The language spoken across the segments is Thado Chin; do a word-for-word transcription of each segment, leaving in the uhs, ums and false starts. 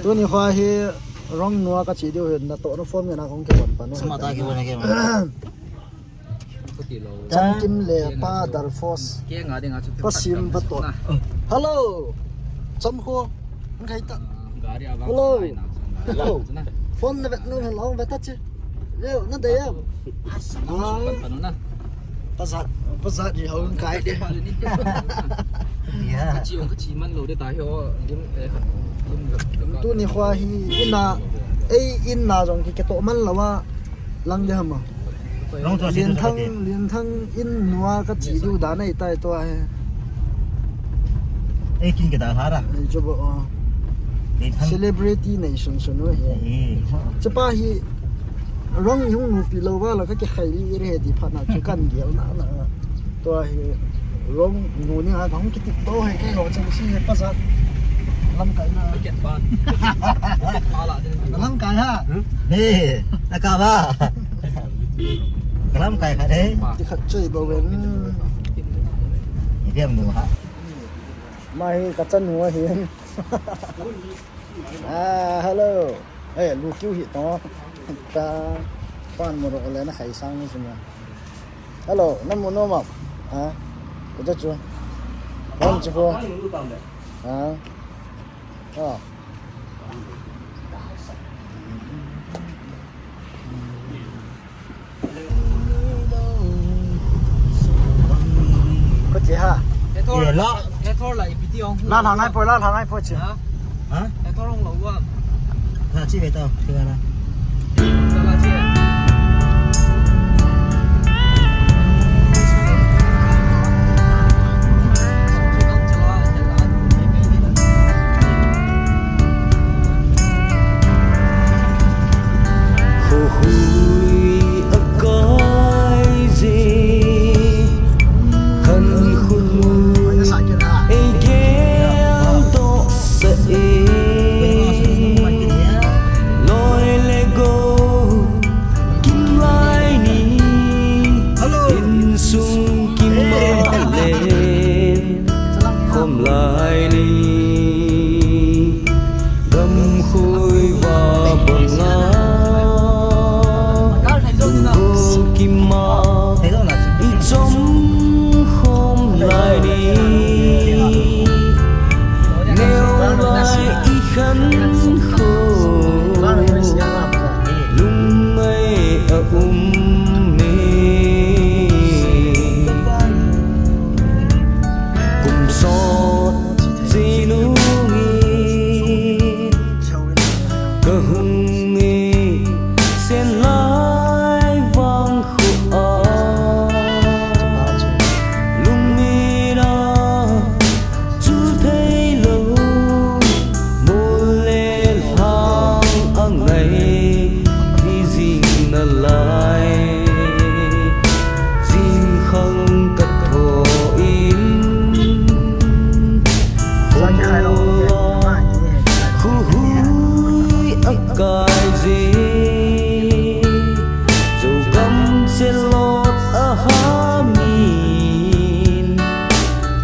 Tuni kho hi Rong nua kache diu hin natohna form ngen a kong kivon pan u. Sama ta kivon a kivon. Chamkim le Pa Darfos. Pa Sim va to. Hello. Chamkho. Ngai ta. Hello. Hello. Phone na vet nu hello vet ta chi. Yo, na de ya. Ah. Pazat, pazat ni hau kai de. Ya. Kachi ong kachi man lo de ta hi o. Lim, eh, lim, lim. Tuni kho hi in a, ei in a jong ki kitoh man lo a lang de ham a. Rong to si Lian tu Thang, sa te. Lian Thang in nua kache diu dan ahi tai tua hi. Ei kin ke da hara. Ei, chu bo, oh. Lian Thang. Celebrity nei sun sun u hi. Ei. Chapa hi Rong i hung nupi lo va la ka kikhai li re ti phat na chu kan gel na na. Tua hi Rong nu ni a ka hung kitik to he kei ho chang si he pazat. Lamkai na. Ket pa. Lamkai ha. He, na ka ba. Ka lamkai khat he. Ti khat choi bo ven. I diam nu ha. Ma hi ka chan nu hi. Ah, hello. Eh, lu kiu hi to. Ta pan mo ro le na khai sang ni sima. Hello, na mu no ma. Ha? Ko ja chu. Kon chu ko. Ha? Oh. Ko che ha. Ye la. Ethor la ipi ti ong. La la ngai po, la la ngai po che. Ha? Ha? Ethor ong lo wa. Ha, chi ve ta, chi ve la. Ta la che. Khuhui a kai je, khan khulu ei gel doh sa e. Loi le gou kim lai ni, insung kim ma le. Khom lai ni, gam khoi va banga, lunggo kima, i chom khom lai ni, neo lai i khan kho, lung mai a um ni. Kum sot Chinungi kahungi sen lai vang khu a, lungmina chu thei lo, mol le lhang a ngai hi jing na lai. Jing khang ka tho in, khom lai, khu hui a kai je, Zogam chelot a ha min,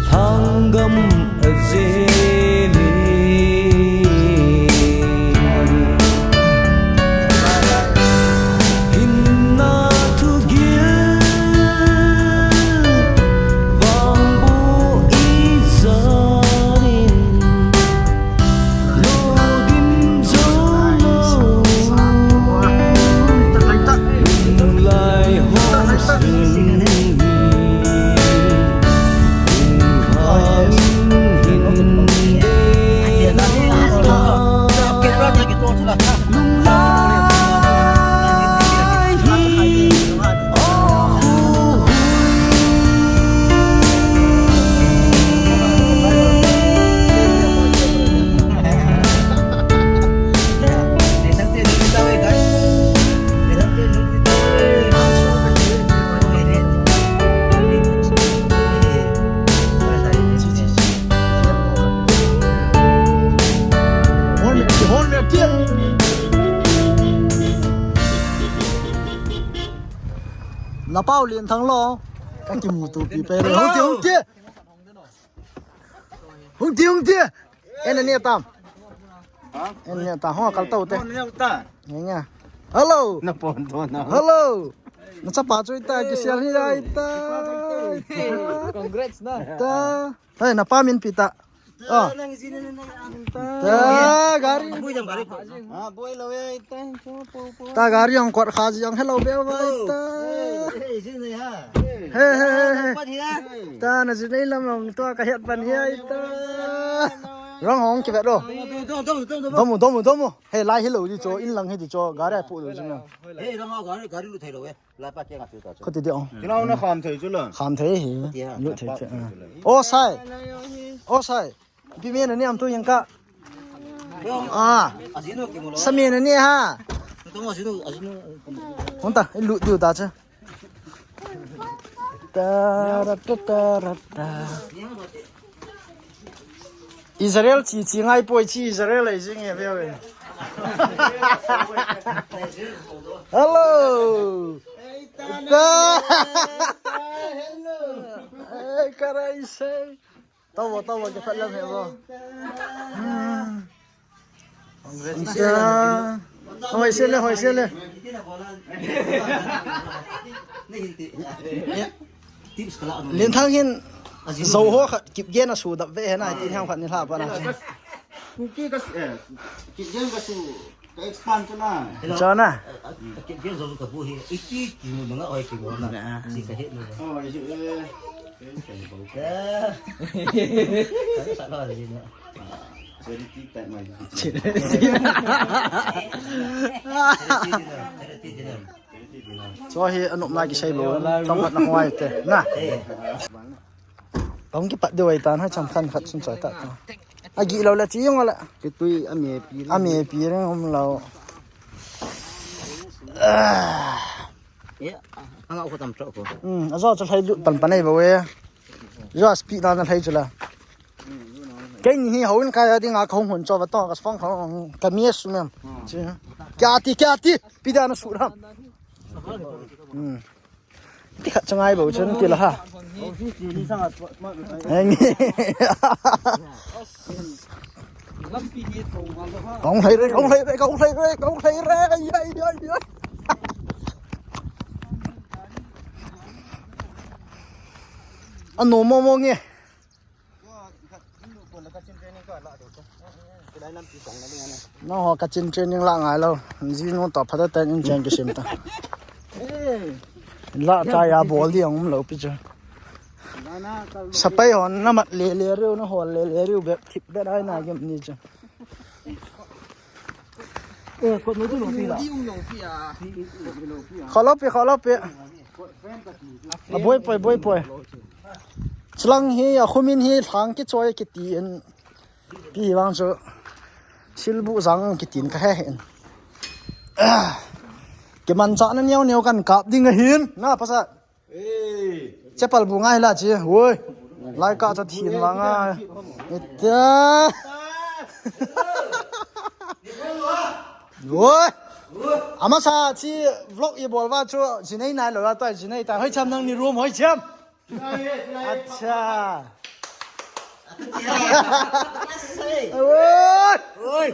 lhang gam a je min. Hinna thugil vangboh i janin, lodim jou lou, lunglai hon sung hi. Lapau Lian Thang lo. Ka kimuto pi pe re. Hung ti, hung ti. Hung ti, hung ti. Ena ne tam. En ne ta ho kal tau te. Nge nge. Hello. Na pon to na. Hello. Na chapa chu ita kisel hi ai ta. Congrats na. Ta. Hey, na pa min pi ta. Ah. Ta gari. Bui jam gari. Ah, bui lo e ita. Ta gari ang kwat kha ji ang hello be ba ita. Hey, hey, hey, hey. Ta na ji nei lam ang to ka het pan hi ai ta. Rong hong ki vet ro. Domu, domu, domu. He lai hi lo di cho, in lang hi di cho, gari ai pu lo di cho. He, lang a gari, gari lu thei lo e. Lai pa kia nga chu ta chu. Khati di ong. Kina na kham thei chu la. Kham thei hi. Lu thei chu. O sai. O sai. Pi me na ni am tu yang ka. Ah. Ajinu ki mo lo. Sa me na ni ha. Tu mo ajinu, ajinu. Hon ta, lu diu ta chu. Ta ra ta ta ra ta. Israel chi chi ngai poi chi Israel ai jing e ve ve. Hello. Ta. Hey, karai sei. Tau bo, tau bo, ke phat lam he bo. Hoi se le, hoi se le. Lin Thang hin zo ho khat kip gen a su dap ve he na, tin hang khat ni hla pa na. Kuki ka, eh, kip gen ka su, ka expand tu na. Chana. Kip gen zo ka bu hi, iti ki mu nga oi ki mu na. Si ka hit na. Oh, isi, eh. Sa lo ni na. Charity type mai. Cho hi anop na kisai bo. Chang khat na hoi te. Na. Tong kipat deu ai tan ha cham khan khat sun choi ta. Agi lo la chi yong la. Kitui ami pi. Ami pi reng um lo. Ah. Ya, anga ko tam tro ko. Hmm, ajo cho lai lut pan pan ai bo e. Jo speed na na lai chu la. Kei ni hi hou in ka ya ding a ka hung hun cho va to ka phong ka hung ka mi su mem. Chi. Kya ti, kya ti? Pi da na su ram. Hmm. Ti khat changai bo chun ti la ha. Heng. Kong lai re, kong lai re, kong lai re, kong lai re. Ai, ai, ai, ai. Ano mo mo nge. No, ho ka chin training la ngai lo. Ji nu to pha ta in chen kisim ta. La cha ya bol di ang um lo pi chu. Sapai hon na mat le le riu, na hol le le riu, bep thip bep ai na gem ni chu. Kholopi, kholopi. A boi poi, boi poi. Chilang hi, a khumin hi, thang kichoi kiti in. Pi hi vang chu. Silbu jang kitin ka he hin. Kimanchahna neo neo kan kap ding ahin. Na pasa. Chapal bu ngai la chi. Woi. Lai ka cha thin vang a. Ita. Woi. Amasa chi vlog i bol va chu jinei nai lo la toi jinei ta. Hoi cham nang ni room hoi cham. Acha. Woi. Woi.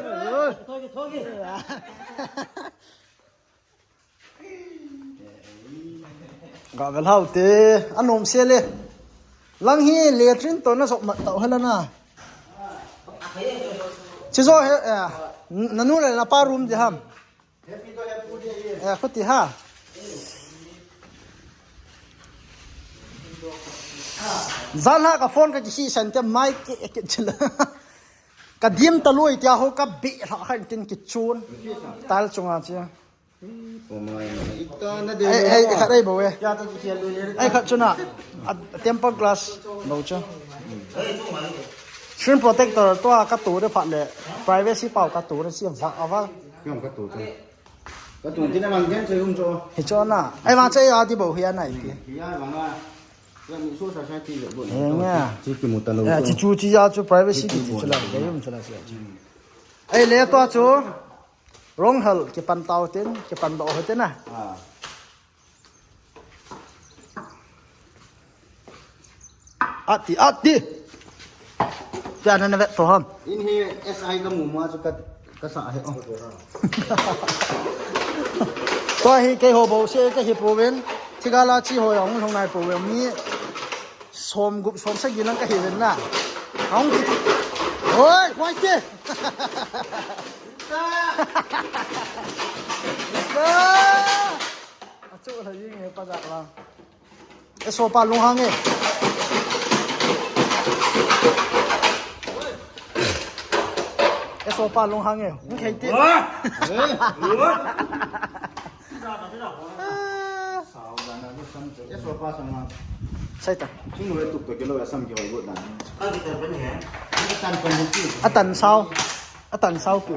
Ga vel hau te, anom se le. Lang hi le trin to na sok mat tau hala na. Chi zo he, eh, na nu le na pa room di ham. Eh, khuti ha. Zan ha ka phone ka kihi san te mai ke ke chila. Ka dim ta lui tia ho ka be hla khan tin ki chun. Tal chunga chi. Ai, ai, khat ai bo e. Ai, khat chuna. A tempered glass bo chu. Screen protector to a ka tu de phat le. Privacy pau ka tu de si va ava. Ka tu chu. Ka tu tin man gen chu um chu. Hi chuna. Ai, ma che ya di bo hi anai ti. Ya ma na. Ya mi so sa sa ti le bo. Eng ya. Chi ki mu ta lo. Ya, chi chu chi ya chu privacy ti chu la. Ke um chu la si. Ai, le to chu. Rong hal, kipan tau tin, kipan doh ho tin a. Ah. Ati, ati. Tia na na vet to ham. In hi S I ka mu ma chu ka Ka sa he, oh. Tua hi keiho bou se ka hi pouvin. Thigala chi ho jong hung nai pouvin. Mi som gup som sagi lang ka hi uvin na. Hung ki. Oi, koi ke. Achu la jing he pa ja la. Eso pa lunghang e. Eso pa lunghang e. Hung khei te. Sai ta. Atan sao. Atan sao pi.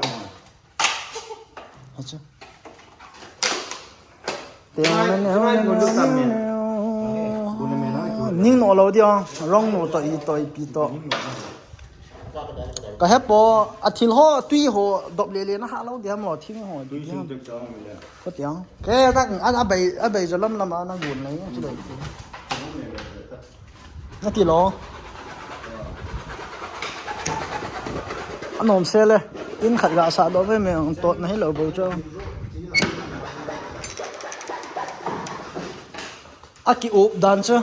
Acha. Ning no lo dia, rong no to i to i pi to. Ka hepo, athil ho, tui ho, dop le le na ha lo dia mo, thing ho dia. Ko tiang. Ke ta, a, a bai, a bai jo lam lam a na gun lai, chu dai. Nati lo. Anom se le. In khat ga sa do ve me ong tot na hi lo bo cho. Aki up dan cho.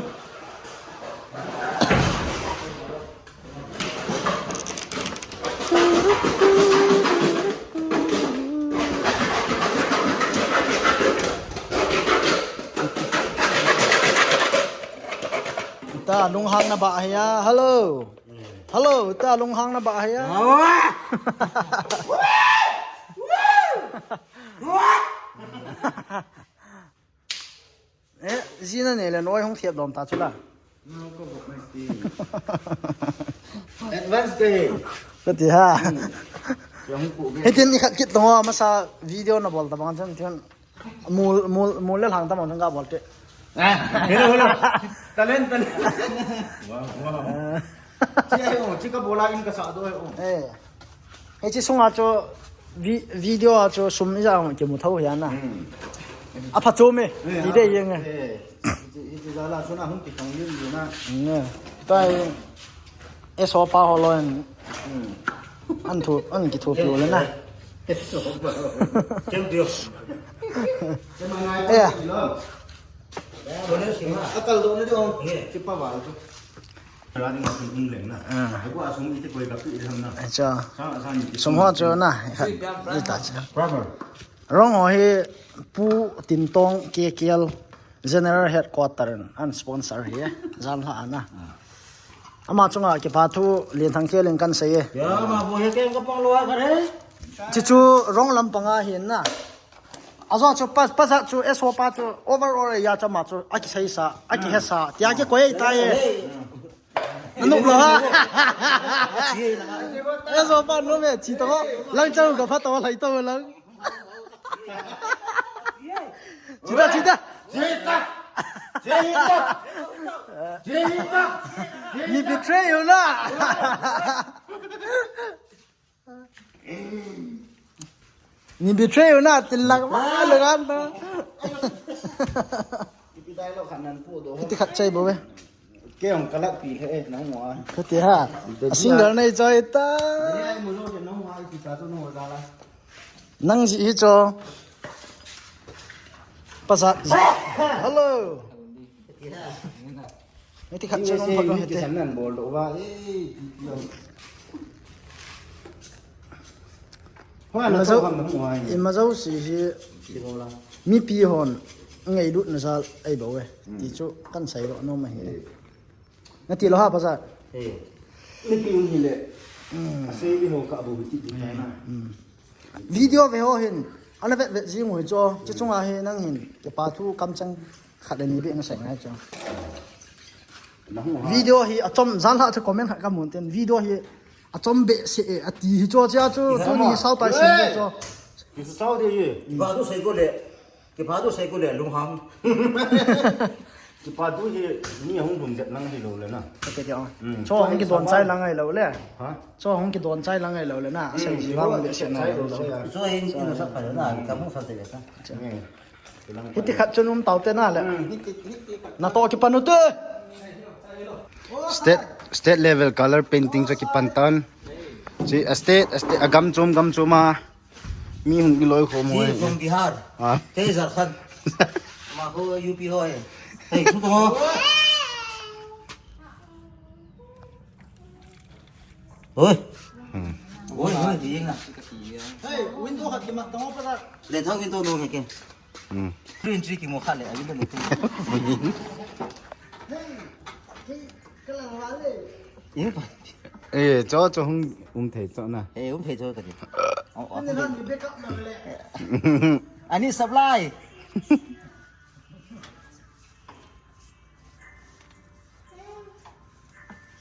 Ta lunghang na ba hia. Hello. Hello, ta lunghang na ba hia. Eh, jina ne le noi hung thiap dom ta chula. Advance ke. Kati ha. Hitin ni khat kit tong masa video na bol ta bang chan thian. Mul, mul, mul le hang ta mang thang ka bol te. Ah, hello, hello. Talent, talent. Wow, wow. Chi ai o, chi ka bola in ka sa do ai o. Eh. Hei chi sunga chu vi-, video a chu sum ija ang ki mu thau hia na. Hmm. A pha chu me. Eh, ti de yeng. Eh. Chi, chi jala suna hung ki thang yin yin na. Ne. Tai. Eso pa ho lo en. Hmm. An thu, an ki thu piu le na. Eso pa. Kem dio. Kem ngai. Eh. Akal do na dio. Ki pa val tu. Rani ma sum ung leng na. Ah. Ai ko a sum ite koi ka pi le ham na. Acha. Sa, sa ni. Sum ho chu na. Ita cha. Brother. Rong ho hi Pu Tintong K K L General Headquarter an sponsor hi, eh. Jan la ana. Ama chunga kipa thu Lian Thang Khel in kan sei e. Ya, ma bo he ken ka pang lo a ka re. Chi chu rong lam panga hin na. Ajo chu pa, pa ja chu eso pa chu overall ya cha ma chu aki sei sa, aki he sa. Tia ki koi ta e. Anuk lo ha. Eso pa no me chi to. Lang chang ka pha to lai to lang. Chita, chita. Chita. Chita. Chita. Ni betray you na. Ni betray you na, tilak ma le gan ta. Ipi dialogue khat nan pu do. Iti khat chai bo ve. Ke ong kalak pi he, eh, nang mo a. Kati ha. A single nei choi ta. Ni ai mo lo de nang mo a, ipi ta to no da la. Nang ji hi cho. Pasat. Hello. Iti khat chai nong phat nong hete. Kisan nan bol do va. Eh, Hoi, na Ima zo, chau ham na hung hoi. Ima zo si hi Ti ho la. Mipi hon ngailut na jal ai bo e. Hmm. Ti chu kan sai lo no ma hi. Eh. Na ti lo ha pa sa. Eh. Mipi un hi le. Hmm. A sei ho ka bo ti ti na. Hmm. Video ve ho hin. Ana vet vet jing ho cho. Chi chunga hi nang hin. Ke pa thu kam chang. Khat le ni be na sai ngai cho. Na hung ha. Video hi a chom jan ha chu comment khat ka mun ten. Video hi a chom be se e a ti hi cho cha chu. Ti tu ni ha ma. Sau tai sin cho. Ki sau de ye. Ba tu sei ko le. Ki ba tu sei ko le lung ham. Ki ba tu ye ni hung dum det nang hi lo le na. Ka te dia. Hmm. Cho hung ki don chai lang ai lo le. Ha? Cho hung ki don chai lang ai lo le na. Hmm. Sai ji ba mo le se na. Sai lo ya. Cho hin ki mo sa pa na. Ka mo sa te le ta. Cha. Hmm. Hiti khat chun um tau te na le. Hmm. Na to kipan u te. State, state level color painting chu kipan tan. Chi a state, a state, a gam chom, gam chom a. Mi hung kiloi khom mo. He from Bihar. Ah. Kei Jharkhand. Ma ko U P ho hai. Hey, thu to. Oi. Hmm. Oi, oi, di na. Hey, window khat kimat tamo pa. Le thang window no ke. Hmm. Green tree kimo khat le, ayu le. Hey, hey, kala wale. Ye pa. Eh, cho cho hung um thei cho na. Eh, um thei cho ta di. Oh, oh. Ani han ni backup na le. Ani supply.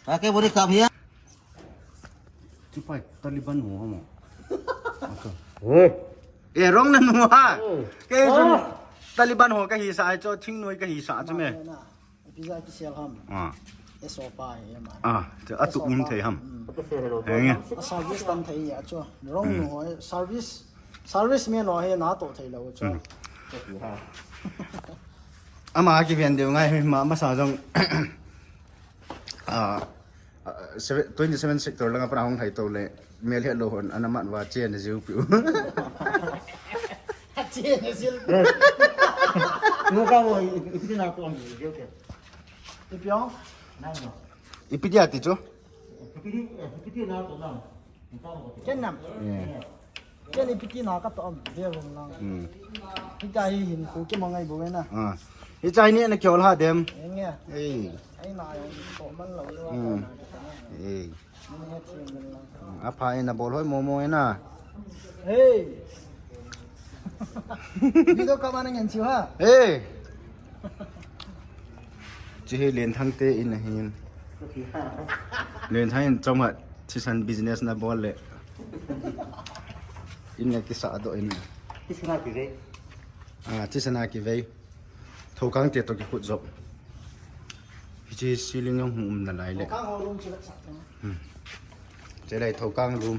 Okay, body come here. Chupai Taliban ho mo. Okay. Eh, wrong na nu ha. Hmm. Kei jong Taliban ho kahi sa ai cho, thingnoi kahi sa chu me. Pizza kisel ham. Ah. Eso pa hi ma. Ah, te atu um thei ham. Hmm. Henge. A service tam thei a chu. Wrong nu ho service, service me no he na to thei lo chu. Hmm. Ama kiven deu ngai ma, masa jong. Ah, ah, seven, twenty seven sector langa pana hung hai to le. Mel he lo hon, ana mat va che na jiu piu. Che na jiu. No ka mo, ipi na to ang jiu ke. Ipi ong? Nang no. Ipi dia ti chu? Ipi di, ipi di na to nang. Ken nam. Yeah. Ken ipi ti na ka to am, dia vong lang. Hmm. Hita hi hin ku ke mangai bo na. Ah. Hicha ni ana kyol ha dem. Enge. Ei. Ai na yo to man lo lo. Hmm. Ei. Apha ina bol hoi momo ina. Hey. Video ka mana ngen chiu ha. Hey. Chi hi Lenthang te in ahin. Lenthang in chom hat thisan business na bol le. In na kisa do in. Thisan a kivei. Ah, thisan a kivei. Thokang te to kikhut jop. Hiche ceiling jong hung um nalai le. Thokang ho room chu la sak. Hmm. Chulai thokang room.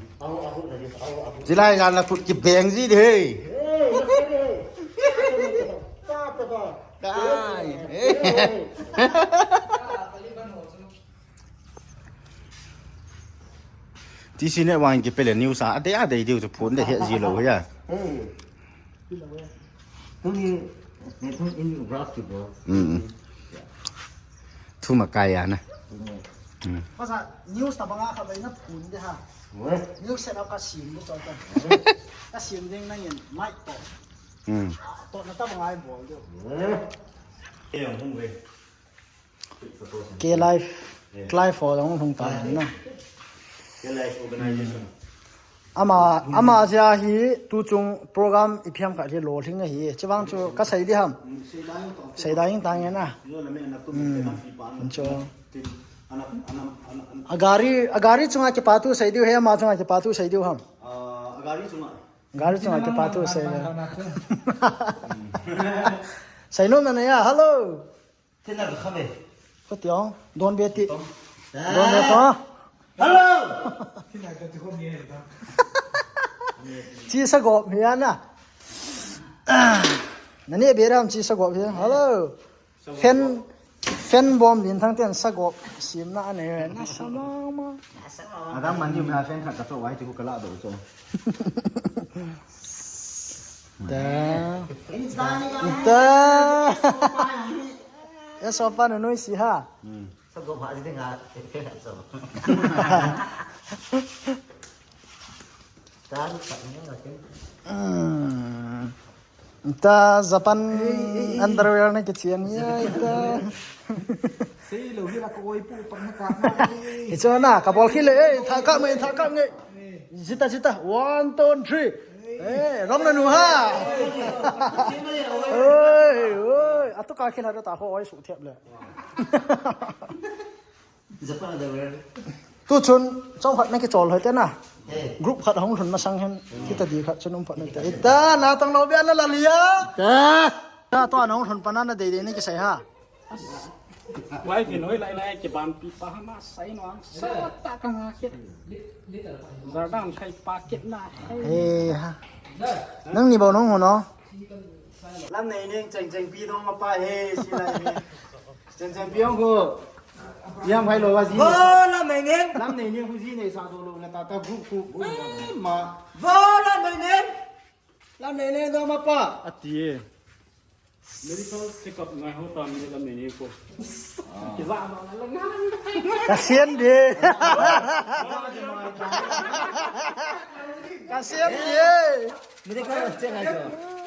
Chulai jan la khut kibeng ji de. Kai. Ti si ne wang kipele news a, adei adei diu chu phone de he ji lo ya. Tuni, ni tun in rush to go. Mm. Thu ma kai ya na. Mm. Masa news ta banga kha bai na phun de ha. News set up ka sim de chota. Ka sim ding na yen mic to. Mm. To na ta banga bol de. Eh, hung ve. K Live, Clive ho jong hung ta na. K Live organization. Ama, ama jia hi tu chung program ipi ham khat hi lolhing ahi. Chuvang chu ka sei di ham. Sei da ing tang na. Hmm. Chu. A gari, a gari chunga kipa thu sei diu he, ama chunga kipa thu sei diu ham. A gari chunga. Gari chunga kipa thu sei le. Sei nom na ya, hello. Tina ka kham e. Ko ti ong, don be ti. Don be to. Hello. Chi sa gop hi ana. Nani be ram chi sa gop hi. Hello. Fan, fan bom din thang ten sa gop. Sim na ane na sa ma ma. Adam man ju ma fan khat ka to wai ti ku ka la do cho. Ta. Ta. Ya sofa na noi si ha. Hmm. Sa go pha ji nga. Ta ni sa ni nga ke. Hmm. Ta Japan underwear na kichian ya ta. Sei lo hi la ko oi pu pa na ka. Ichona ka bol khile, eh, tha ka me, tha ka me. Jita, jita. One, two, three. Eh, rom na nu ha. Oi, oi. Atu ka khil ha ta ho oi su thep le. Japan da wer. Tu chun, chong khat na kichol hoi te na. Eh. Group khat hong lhun masang hen. Kita di khat chun um phat na te. Ita, na tang lo bia na la lia. Ta. Ta to na hong lhun pa na na dei dei na kisai ha. Wife in hoi lai lai ke ban pi pa ha ma sai no ang sa ta ka nga ke. Jardang khai pa ke na. He ha. Nang ni bau nong ho no. Lam nei ning cheng cheng pi dong ma pa he si lai he. Cheng cheng pi ong ho. Yam hai lo wa ji. Bo lam nei ning. Lam nei ning hu ji nei sa do lo na ta ta group khu. Ma. Bo lam nei ning. Nene no mapa. Ati e. Medical check-up ngai ho tam ni la mene ko. Kija ma la ngai. Ka sian de. Ka sian de. Medical check ngai ko.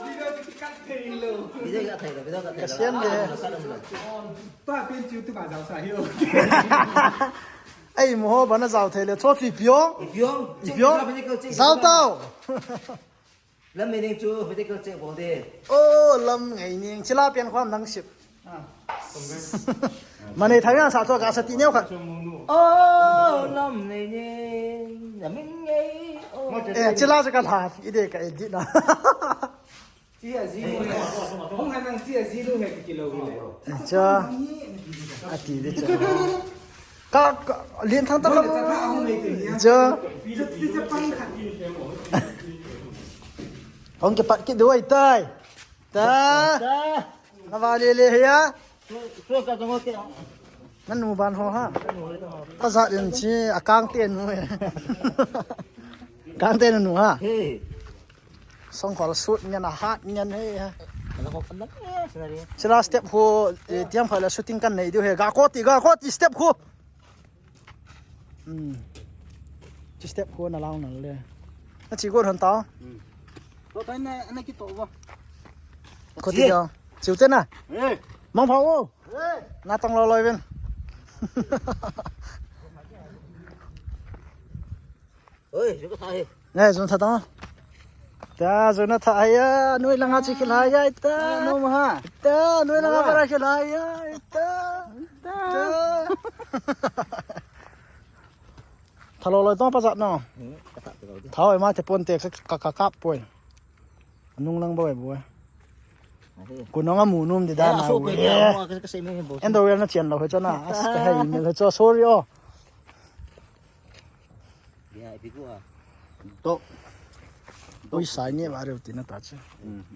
Video ka thei lo, video ka thei lo. Ka sian de. Pa pen chiu tu ba jao sa hi o. Ei, moho bana jao thei le, cho chu ipi ong? Ipi ong? Ipi ong? Jao tao. Lam nei ning chu medical check bol de. Oh, lam ngai ning. Chila pian khom nang sip. Mane thang yang sa cho ka sa ti neo kha. Oh, lam nei ning. Lam nei. Oh. Eh, chila sa ka la. Ide ka edit na. Chia ji lu he. Hong han nang chia ji lu he kilo le. Cha. Ati de cha. Ka, ka, lien thang ta ka. Cha. Hong ke pat kit duai tai. Ta. Na va le le he ya. Nanu ban ho ha. Ka za den chi akang te nu. Kang te nu ha. Songkhol sut ngen a hat ngen he. Sila step khu, eh, tiam khat la shooting kan nei diu he. Ga koti, ga koti step khu. Hmm. Chi step khu na lang na le. Na chi go han ta. To tai na, na ki to ba. Koti ga. Chiu te na. Eh. Mang phao. Eh. Na tong lo loi ven. Oi, jun ka tha he. Ne, jun tha ta. Ta, jun na tha ya, noi langa chi khilai ya, ta. No ma ha. Ta, noi langa para khilai ya, ta. Ta. Tha lo loi tong pa jat no. Tha oi ma te pon te ka, ka, ka kap poi. Nung lang boi boi. Ku nong amu num di da na. Endo wel na chian lo he cho na. As ka hei mel he cho, sorry o. Ui sai nge ba reu tina ta che.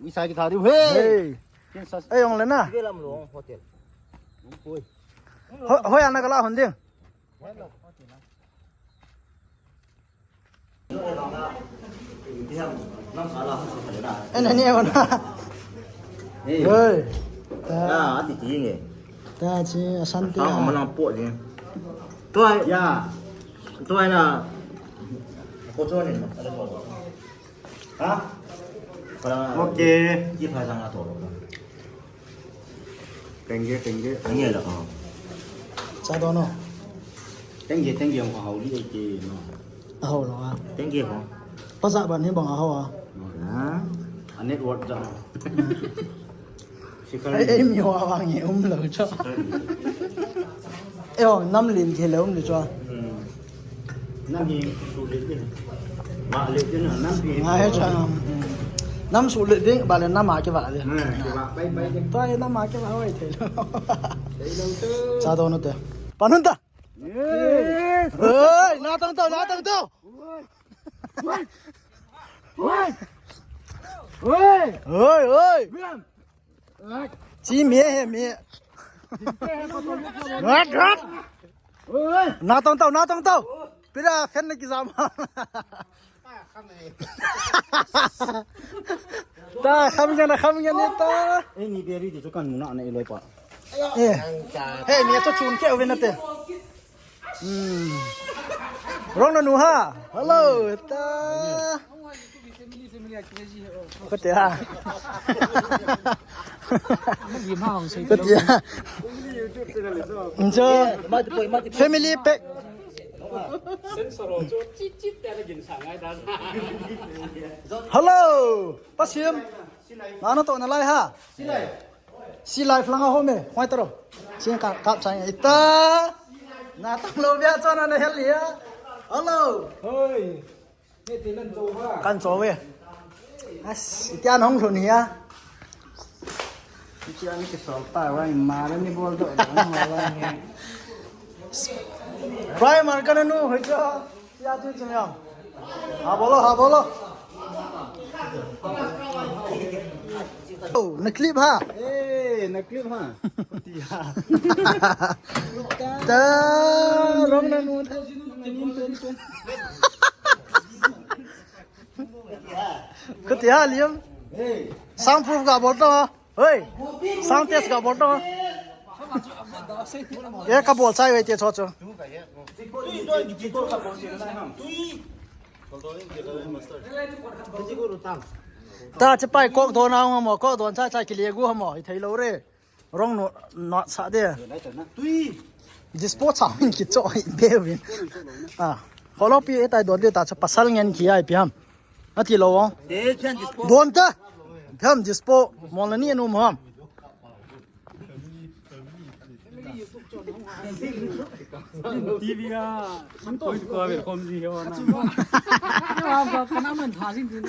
Ui sai ki tha diu he. Hey. Ei ong le na. Ve lam lo hotel. Hoi, hoi ana kala hon ding. Ena ni ona. Hey. Hey. Ta. Ya, ati ti nge. Ta chi asante. Ah, mana po ni. Tuai. Ya. Tuai na. Ko cho ni. Ha? Okay. Ki pha jang a to lo. Tenge, tenge. Tenge la. Cha do no. Tenge, tenge ko hau li ke no. Hau lo a. Tenge ko. Pasa ban hi bang hau a. A network da. Ei, ei, mi hoa vang e um lo cho. Eo, nam lim ke lo um le cho. Nam hi su le din. Ba le din nam hi. Nga he cho. Nam su le din, ba le nam a ke ba le. Ke ba, bai, bai. To ai nam a ke ba oi the. Cha do no te. Pa nun ta. Oi, na tong to, na tong to. Oi. Oi. Oi. Oi, oi. Chi mi he mi. Rat, rat. Na tong tau, na tong tau. Pira khen na kizam. Ta kham ngan, kham ngan ta. Eh, ni beri di tu kan muna na iloi pa. Eh. Hey, mi to chun ke ove na te. Hmm. Rong na nu ha. Hello, ta. Ko te ha. Ko te ha. Njo. Family pack. Hello. Pasim. Nana to na lai ha. Si live langa home, hoi taro. Sin ka kap chang ita. Na tang lo bia chana na hel ya. Hello. Hoi. Kan cho ve. As, itian hong lhun hia. Itian ki sol ta wa ma ni bol do. Primer kan nu hoi cho. Ya tu chang ya. Ha bolo, ha bolo. Oh, na clip ha. Eh, na clip ha. Tia. Ta, rong na nu. Ko tia liam. Sound proof ga bol to. Hoi. Sound test ga bol to. Ye ka bol chai ve te cho cho. Ta che pai kok don a mo, kok don cha cha ki le gu mo, i thei lo re. Rong no, no sa de. Tui. Dispo cha min ki cho i be win. Ah. Holo pi e tai don de ta cha pasal ngen ki ai pi ham. Ati lo. Don ta. Ham dispo. Mon la ni anu mo ham. T V a, point ko a welcome ji ho na. Kana man tha jing jing.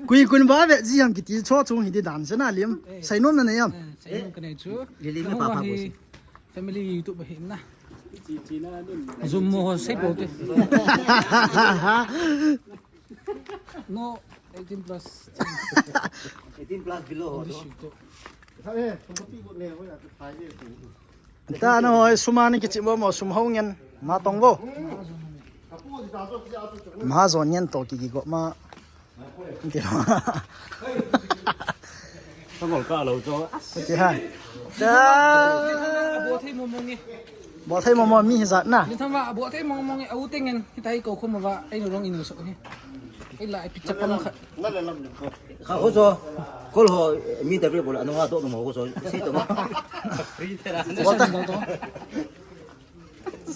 Kui kun ba ve ji ham kiti cho chung hi di dan se na lim. Sai nom na ne yam. Sai nom ka nei chu. Lili ka pa pa ko si. Family YouTube hi na. Zoom mo ho sei po te. No, eighteen plus. Eighteen plus below ho. This YouTube. Ta na hoi suma ni kichi mo mo sum ho ngen ma tong vo. Ma zon ngen to ki ki go ma. Ti lo. Ka bol ka lo cho. Ti ha. Ta. Abo thei mo mo nge. Bol thei mo mo mi hi zat na. Ni thama abo thei mo mo nge au te ngen. Hitai ko khum va ai no rong inu so he. Ai la ai picha pam kha. Kha ho so. Kol ho mi ta bol anu ha to no ho so. Si to ma. Free te ra. Bol ta.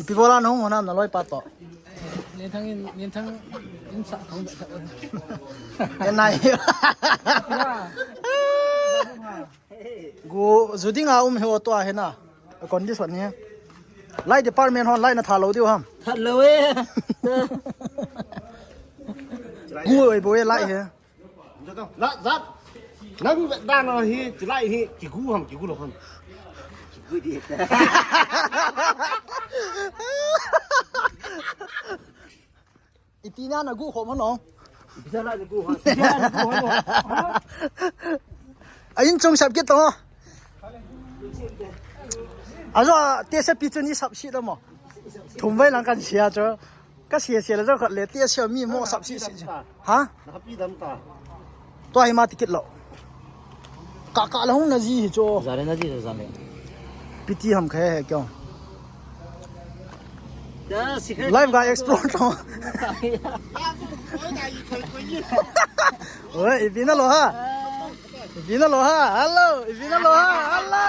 Ipi bola no mo nam na loi pa to. Len thang in, len thang in sa thong. Enai. Gu juding a um he o to a he na. Condition he. Light department hon light na tha lo diu ham. Tha lo e. Gu oi bo e light he. La zat. Nang ve dan a hi, chilai hi, kigu ham, kigu lo ham. Kigu di. Iti na na gu khom hano. Bisa la gu ha. Bisa la gu ha. A in chung sap kit to. Ajo te se pi chu ni sap si da mo. Thum vai lang kan sia chu. Ka sia sia la jo khat le te sia mi mo sap si si. Ha? Na pi dam ta. Tua hi ma ticket lo. Ka ka la hung na ji hi cho. Zale na ji zale. Piti ham khe he kyo. Live ga explore to. Oi, ipi na lo ha. Ipi na lo ha. Hello, ipi na lo ha. Hello.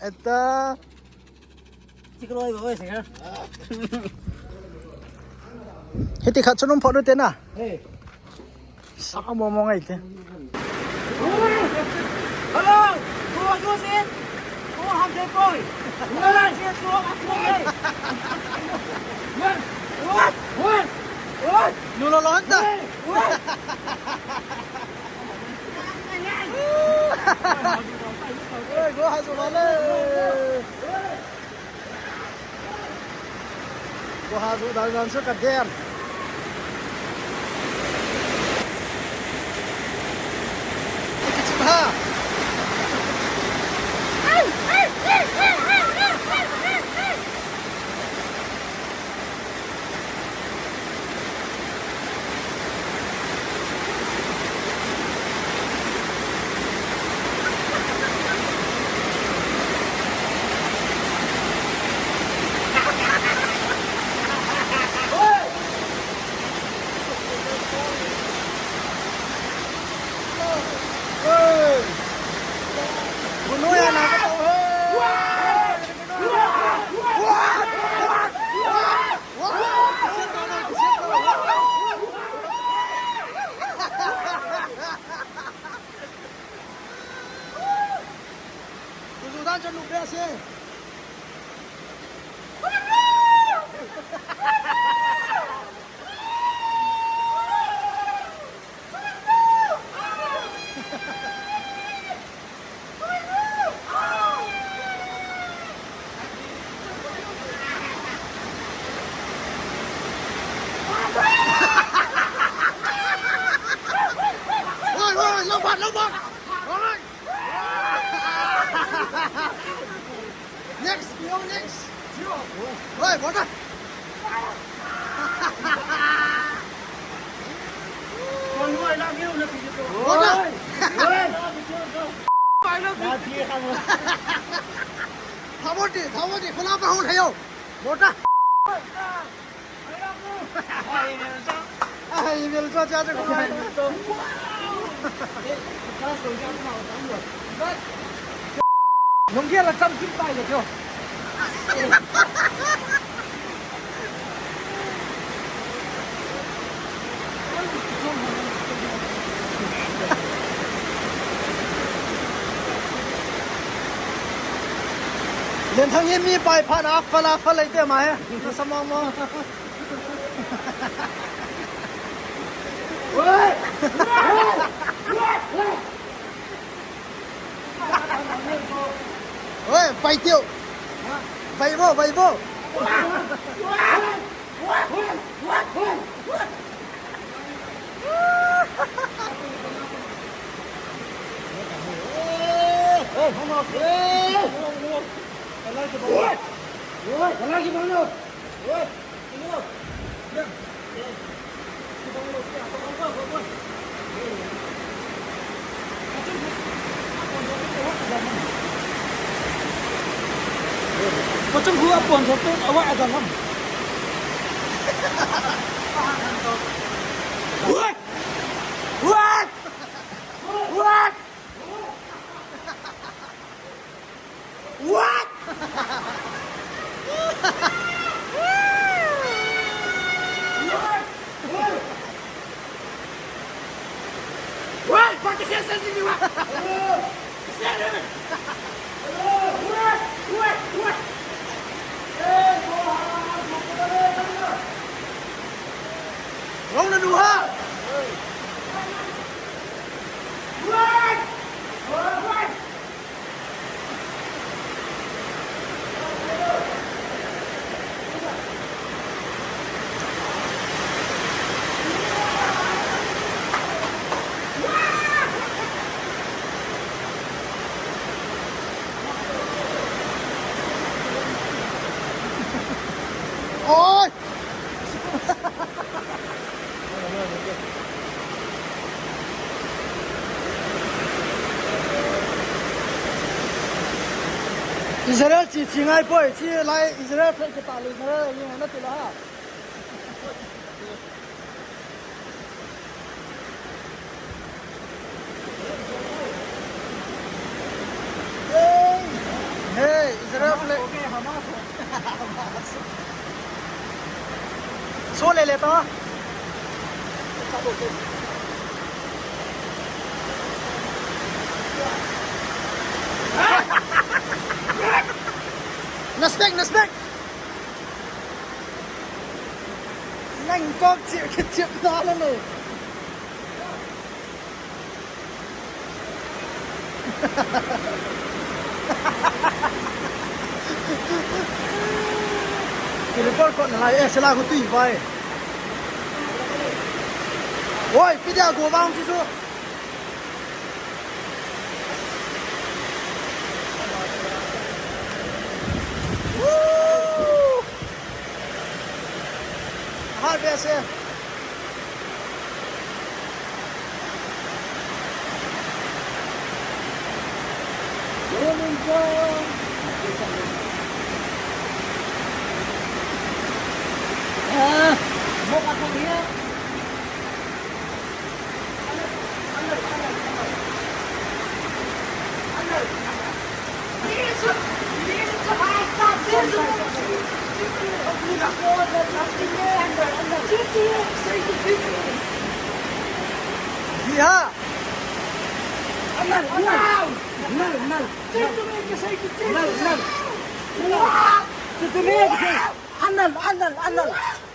Eta. Chiklo ibo se ha. Hiti khat chunum phodu te na. Hey. Sa mo mo ngai te. Hello. Go go se. Go ham de boy. Go la se go. Go. What? What? What? Nu lo lo ta. Oi, go ha zo le. Go ha zo dal dan su ka dem. Kichi ha. Oi, oi, lompat, lompat. Oi. Next, yo, next. Oi, water. Thamoti, thamoti, khula pa hung thayo. Mota. Ai, mil cho cha cha ko. Nung kia la cham kim pai le cho. Len thang hi mi pai phan a fala fala te ma he. Na samong mo. Oi! Oi, vai teu. Vai bo, vai bo. Pachung khu apon tho tu awa adam lam. What? What? What? What? What? What? Wrong na duha. What? What? Oi! Israel chi chi ngai poi, chi lai Israel phe ke ta le Israel ni na ti la ha. Hey, Israel flag. So le le ta. Naspek, naspek. Nang kok chip, chip na le le. Report kot na lai, eh, sela ko tui vai. Oi, pi dia go bang chi su. Woo! Hard ase. Ah, mo ka thang hiya. Ji ha. Nal, nal. Nal, nal. Nal, nal. Anal, anal, anal.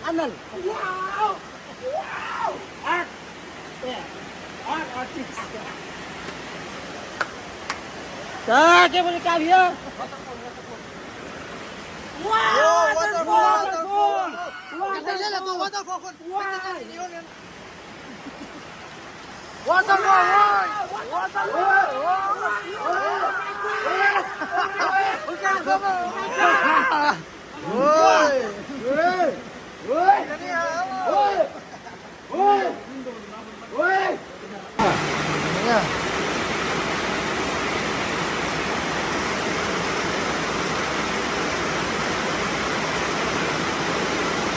Anal. Wow! Wow! Art! Yeah. Art artist. Ah, kya boleh kya bhi hai? Wow! Waterfall! Waterfall! Waterfall! Waterfall! Waterfall! Waterfall! Waterfall! Oi! Oi! Oi! Oi! Oi!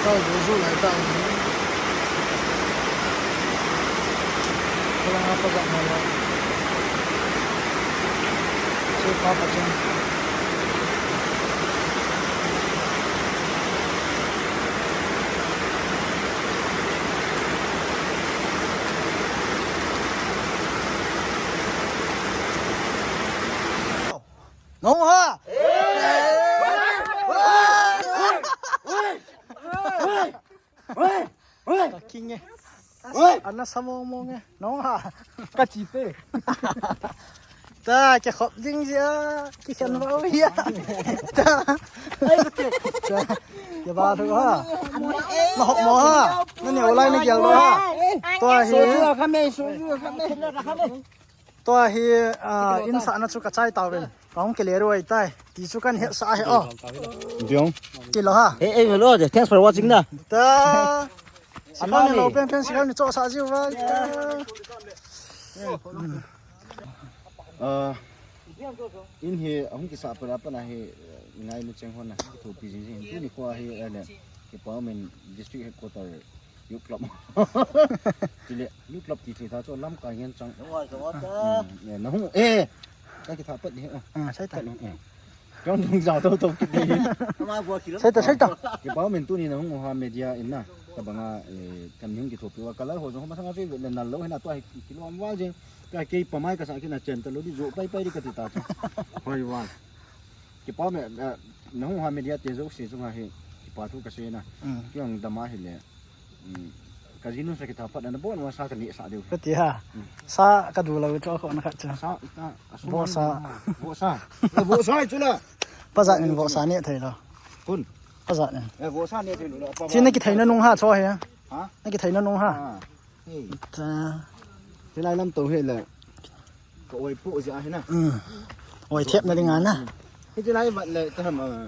Zuzu lai ta. Kala nga pa ba ma la. Che pa pa chen. Nong ha. Ka king e. Ana sa mong mong e. Nong ha. Ka chi te. Ta, ke khop ding jia. Ki khen va o ya. Ta. Ta. Ke ba thu ha. Na hop mo ha. Na ne olai na gel ha. Tua hi. Soju kha me, soju kha me. Tua hi, ah, in sa na chu ka chai tau ven. Ka hung ke le ruai tai. Ti chu kan he sa he o. Diong. Ti lo ha. Hey, hey, hello. Thanks for watching na. Ta. Sikal ni lo pen pen sikal ni cho sa jiu va. Ta. Ah, in hi ahung kisa pa pa na hi, eh, ngai nu cheng hon na. Thu pi jing jing. Tu ni ko hi, eh, ne. Ke pa men district headquarter. Youth club. Chule, youth club ti thei ta chu lamkai ngen chang. Nunga, nunga ta. Hmm, eh, na hung, eh, ka kitha pat ni, eh. Ah, sai ta. Pat ni, eh. Jong dung jao to to kit ni. Ama bua kilo. Sai ta, sai ta. Kipa men tuni na hung ha media in na. Tabanga, eh, kan hung kithopi va color ho jong masanga chu le nal lo hina to hi kilo am va jing. Ka kei pa mai ka sa kina chen ta lo di jo pai pai di ka ti ta chu. Hoi va. Kipa me, eh, na hung ha media te jo se jong ha hi. Kipa thu ka se na. Mm. Kiang dama hi le. Mm. Ka jinu sa kitha pat na bon wa sa ka ni sa deu. Ka ti ha. Mm. Sa ka du lo cho ko na kha cha. Sa ta. Bo sa. Bo sa. Eh, bo sa chu la. Pa za nin bo sa ni thei lo. Kun. Pa za nin. Eh, bo sa ni thei lo. Chi na kithei na nung ha cho he. Ha? Na kithei na nung ha. Ah. Hey. Ta. Chi lai lam to he le. Ka oi pu ja he na. Mm. Oi thep na ding a na. Hi chi lai vat le ta ham, ah.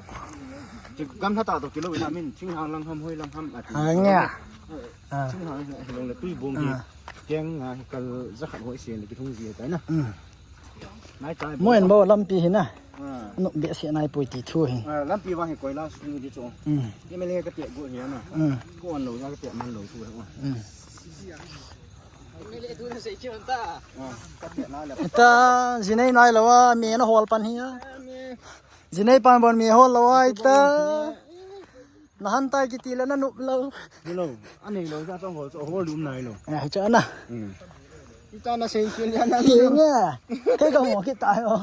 Chi gam tha ta to kilo ina min, Thinghang lang ham, Hoi lang ham, ati. Ha, nge. Ah. Thinghang hi long le tui bong hi. Ah. Keng, ah, hi kal za khat hoi se le ki thung ji tai na. Mm. Nai tai. Mo en bo lampi hi na. Ah. Nu be se nai pui ti thu hi. Ah, lampi vang hi koila su di chu. Mm. Ye me le ka te go hi na. Mm. Ko an lo ya ka te man lo thu. Mm. Ita, jinei nai lo a, mi na hol pan hi a. Jinei pan bon mi hol lo a, ita. Na han tai kiti le na nup lo. Hello, ani lo ja chong hol, chong hol dum nai lo. Eh, cha na. Hmm. Ita na sei kin ya na. Hi nge. Te ka mo kita yo.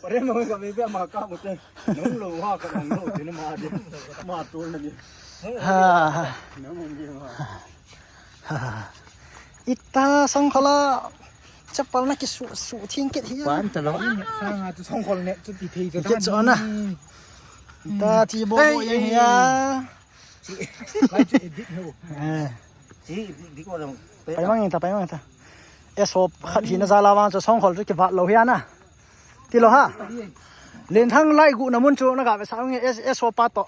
Pare mo ka me be ma ka mo te. Nung lo ha ka nung lo te na ma de. Ma to na ni. Ha. Na mo ni ma. Ita songkhola chapal na kisu su thing kit hi. Pan ta lo. Sanga chu songkhol ne chu ti thei chu. Kit chu na. Ita ti bo bo yang hi a. Chi, kai chi dik no. Eh. Chi dik ko dong. Pai mang ta, pai mang ta. Eso khat hi na jala wang chu songkhol chu kivat lo hi a na. Ti lo ha. Len thang lai gu na mun chu na ga ve sa nge es, eso pa to.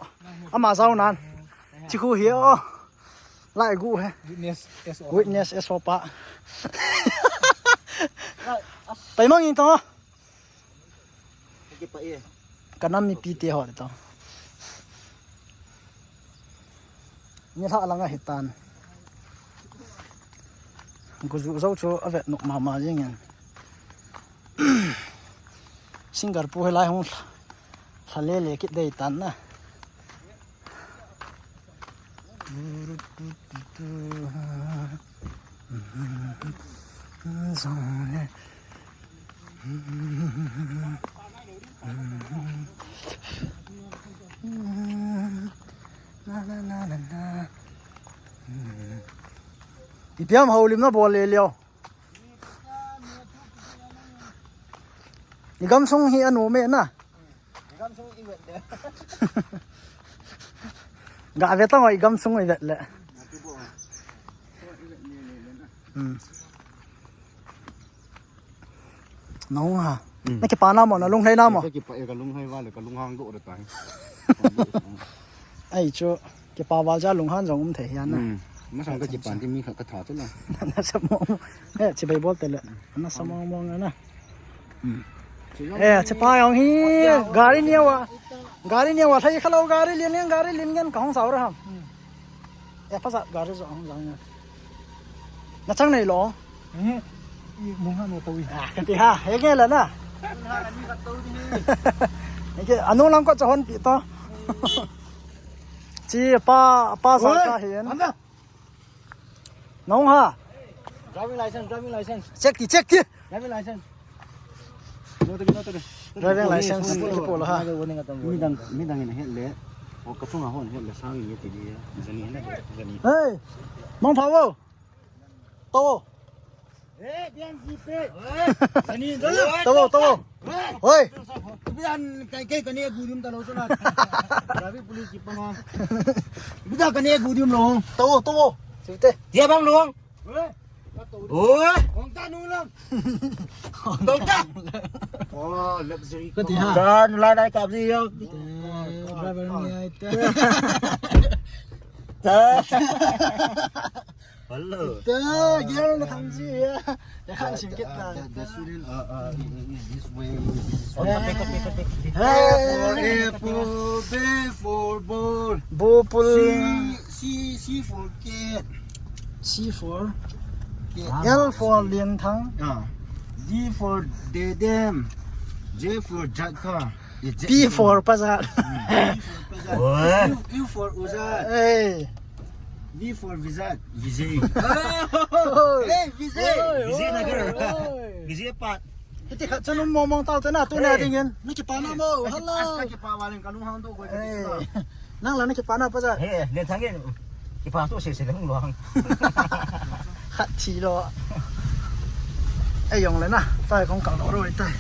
Ama jao nan. Chi khu hi o. Lai gu he. Witness, S O. Witness, S O pa. Pai mang in to. Ka nam mipi te ho to. Ni hla langa hitan. Guju jo chu avet nok mama jing in. Singer pu he lai hung hla, hla le le kit dei tan na. Ipi ham houlim na bol le leo. I gamsung hi anu me na. Ga ve tang i gamsung i vet le. Hmm. Nong ha. Hmm. Na kipa na mo, na lunglhai na mo. Ka kipa e ka lunglhai va le ka lunghang do re tai. Ai chu. Kipa val ja lunghan jong um thei hian na. Hmm. Masang ka kipan ti mi kha ka tha chu na. Na sa mo. Eh, chibai bol te le. Na sa mo mo na. Hmm. Eh, chipa jong hi gari nia wa. Gari nia wa thai kha lo gari lien lien gari lien ngen ka hong sao ra ham. Hmm. Ya, pasat gari jo hung jang. Na chang nei lo. Eh, i mung ha no to i. Ah, kati ha, he ke la na. Mung ha la ni ka to di. He ke, anu lang ko chahon pi to. Chi pa, pa sa ka hin. Anda. Nong ha. Driving license, driving license. Check ti, check ti. Driving license. No to, no to. Driving license. Sorry, sorry. Kipo lo ha. Midang, midang in het le. O ka phung a hon het le sang ye ti di. Jani na, jani. Hey. Mong pha wo. To. Eh, biang ji pe. Jani da. To wo, to wo. Hoi. Biang kai kai kane gudium ta lo so na. Traffic police ki pa ma. Bida kane gudium lo. To wo, to wo. Sute. Dia bang lo. Oi. Hong ta nu lang. Hong ta. Oh, luxury. Kati ha. Dan lai lai kap ji yo. Eh, driver ni ai ta. Ta. Hello. Ta, gel na khang ji ya. Ya khang sim kit ta. The, the, the student, uh, uh, is this way, this way. Hey, hey, hey. A for apple, B for ball. Bopul. C, C, C for cat. C for? Cat. L for Lianthang. Ah. D for Dedem. J for Jatka. Eh, J P for Pajat. Mm, P for Pajat. Oi. U, U for Ujat. Hey. V for Vijay. Vijay. Oi. Hey, Vijay. Oi, Vijay oi, Nagar. Oi. Vijay Pat. Hiti khat chanu mong mong tau te na, tu na dingin. Hey. Naki pa na mo. Hello. As, as, naki pa waling kalung hang tu ko. Hey. Nang la naki pa na pa ja. Hey, le thang in. Ki pa tu se se le hung lo hang. Khat thi lo. Ei, jong le na. Tai kong kal lo ro tai.